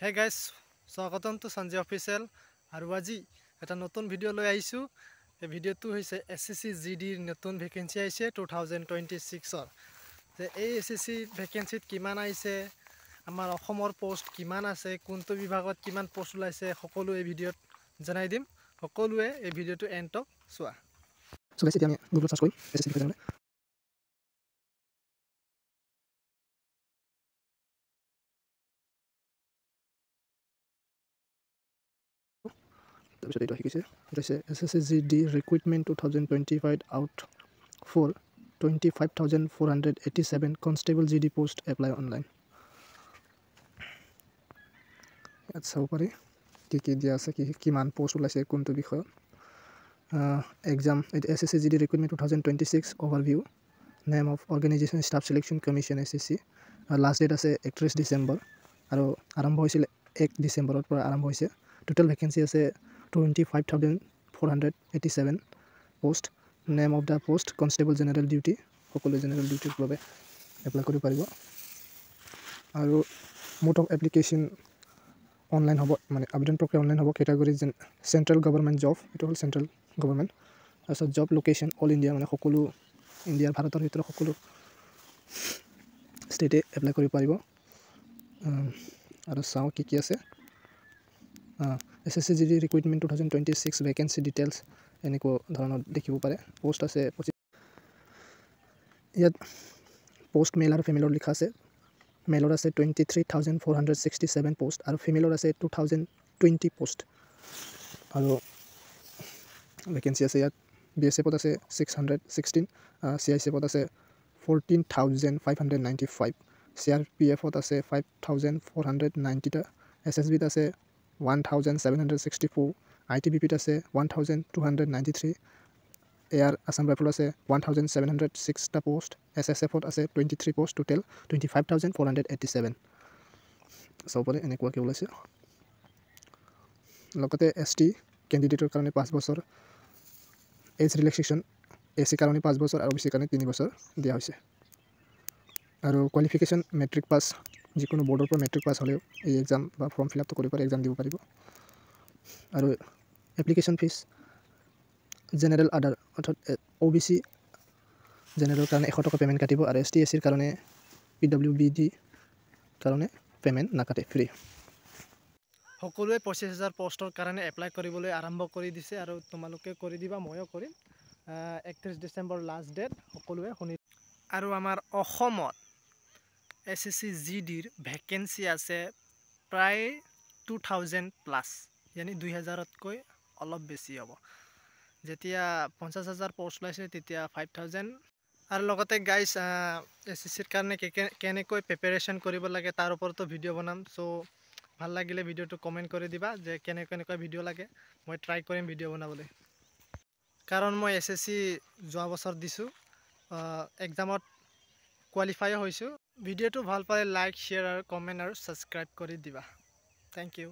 Hey guys, স্বাগতম two Sanjay official. আৰু আজি এটা নতুন ভিডিঅ' লৈ আহিছোঁ। এই ভিডিঅ'টো হৈছে এছএছচি জিডিৰ নতুন ভেকেঞ্চি আহিছে 2026ৰ। যে এই এছএছচি ভেকেঞ্চিত কিমান আহিছে, আমাৰ অসমৰ পষ্ট কিমান আছে, কোনটো বিভাগত কিমান পষ্ট ওলাইছে, সকলো এই ভিডিঅ'ত জনাই দিম। সকলোৱে এই ভিডিঅ'টো এণ্ডক চোৱা। চ' গাইছ, এতিয়া আমি গুগলত চাৰ্চ কৰিম এছএছচি বিষয়ে জানিবলৈ। তাৰপিছত এইটো আহি গৈছে। এইটো হৈছে SSC GD recruitment 2025 out for 25,487 constable GD post, apply online। ইয়াত চাব পাৰি কি কি দিয়া আছে, কি কিমান পষ্ট ওলাইছে, কোনটো বিষয়ত এক্সাম। এইটো SSC GD recruitment 2026 overview, name of organization Staff Selection Commission, SSC। Last date আছে 31 ডিচেম্বৰ আৰু আৰম্ভ হৈছিল 1 ডিচেম্বৰৰ পৰা আৰম্ভ হৈছে। টোটেল ভেকেঞ্চি আছে 25,487 post। Name of the post, constable general duty। সকলোৱে জেনেৰেল ডিউটিৰ বাবে এপ্লাই কৰিব পাৰিব। আৰু মোড অফ এপ্লিকেশ্যন অনলাইন হ'ব, মানে আবেদন প্ৰক্ৰিয়া অনলাইন হ'ব। কেটাগৰী যেন চেণ্ট্ৰেল গভৰ্ণমেণ্ট জব, এইটো হ'ল চেণ্ট্ৰেল গভৰ্ণমেণ্ট। তাৰপিছত জব লোকেশ্যন অল ইণ্ডিয়া, মানে সকলো ইণ্ডিয়াৰ, ভাৰতৰ ভিতৰত সকলো ষ্টেটে এপ্লাই কৰিব পাৰিব। আৰু চাওঁ কি কি আছে। SSC GD recruitment 2026 vacancy details এনেকুৱা ধৰণৰ দেখিব পাৰে। পষ্ট আছে 25। ইয়াত পষ্ট মেল আৰু ফিমেলৰ লিখা আছে। মেলৰ আছে 23,467 পষ্ট আৰু ফিমেলৰ আছে 2020 পষ্ট। আৰু ভেকেঞ্চি আছে ইয়াত বিএছএফত আছে 616, চিআইএছএফত আছে 14,595, চিআৰপিএফত আছে 5490টা, এছএছবিত আছে 1764, আইটিবিপিত আছে 1293, এয়াৰ আছাম ৰাইফল আছে 1706টা পষ্ট, এছএছএফত আছে 23 post, total 25,487। চাব পাৰে, এনেকুৱাকৈ ওলাইছে। লগতে এছটি কেণ্ডিডেটৰ কাৰণে 5 বছৰ এজ ৰিলেক্সেশ্যন, এছ চিৰ কাৰণে 5 বছৰ আৰু অ' বি চিৰ কাৰণে 3 বছৰ দিয়া হৈছে। আৰু কোৱালিফিকেশ্যন মেট্ৰিক পাছ, যিকোনো বৰ্ডৰ পৰা মেট্ৰিক পাছ হ'লেও এই এক্সাম বা ফৰ্ম ফিল আপটো কৰিব পাৰে, এক্সাম দিব পাৰিব। আৰু এপ্লিকেশ্যন ফিজ জেনেৰেল আদাৰ অৰ্থাৎ অ' বি চি জেনেৰেলৰ কাৰণে 100 টকা পে'মেণ্ট কাটিব আৰু এছ টি, এছ চিৰ কাৰণে, পিডাব্লিউবিডি কাৰণে পে'মেণ্ট নাকাটে, ফ্ৰী। সকলোৱে 25,000 পষ্টৰ কাৰণে এপ্লাই কৰিবলৈ আৰম্ভ কৰি দিছে আৰু তোমালোকে কৰি দিবা, ময়ো কৰিম। 31 ডিচেম্বৰ লাষ্ট ডেট, সকলোৱে শুনি। আৰু আমাৰ অসমত এছএছচি জিডিৰ ভেকেঞ্চি আছে প্ৰায় 2000 প্লাছ, यानी 2000তকৈ অলপ বেছি হ'ব। যেতিয়া 50,000 পষ্ট ওলাইছে, তেতিয়া 5000। আৰু লগতে গাইজ, এছএছচিৰ কাৰণে কেনেকৈ প্ৰিপেৰেশ্যন কৰিব লাগে, তাৰ ওপৰতো ভিডিঅ' বনাম। চ' ভাল লাগিলে ভিডিঅ'টো কমেণ্ট কৰি দিবা যে কেনেকুৱা কেনেকুৱা ভিডিঅ' লাগে, মই ট্ৰাই কৰিম ভিডিঅ' বনাবলৈ। কাৰণ মই এছএছচি যোৱা বছৰ দিছোঁ, এক্সামত কোৱালিফাইও হৈছোঁ। ভিডিঅ'টো ভাল পালে লাইক, শ্বেয়াৰ আৰু কমেণ্ট আৰু ছাবস্ক্ৰাইব কৰি দিবা। Thank you.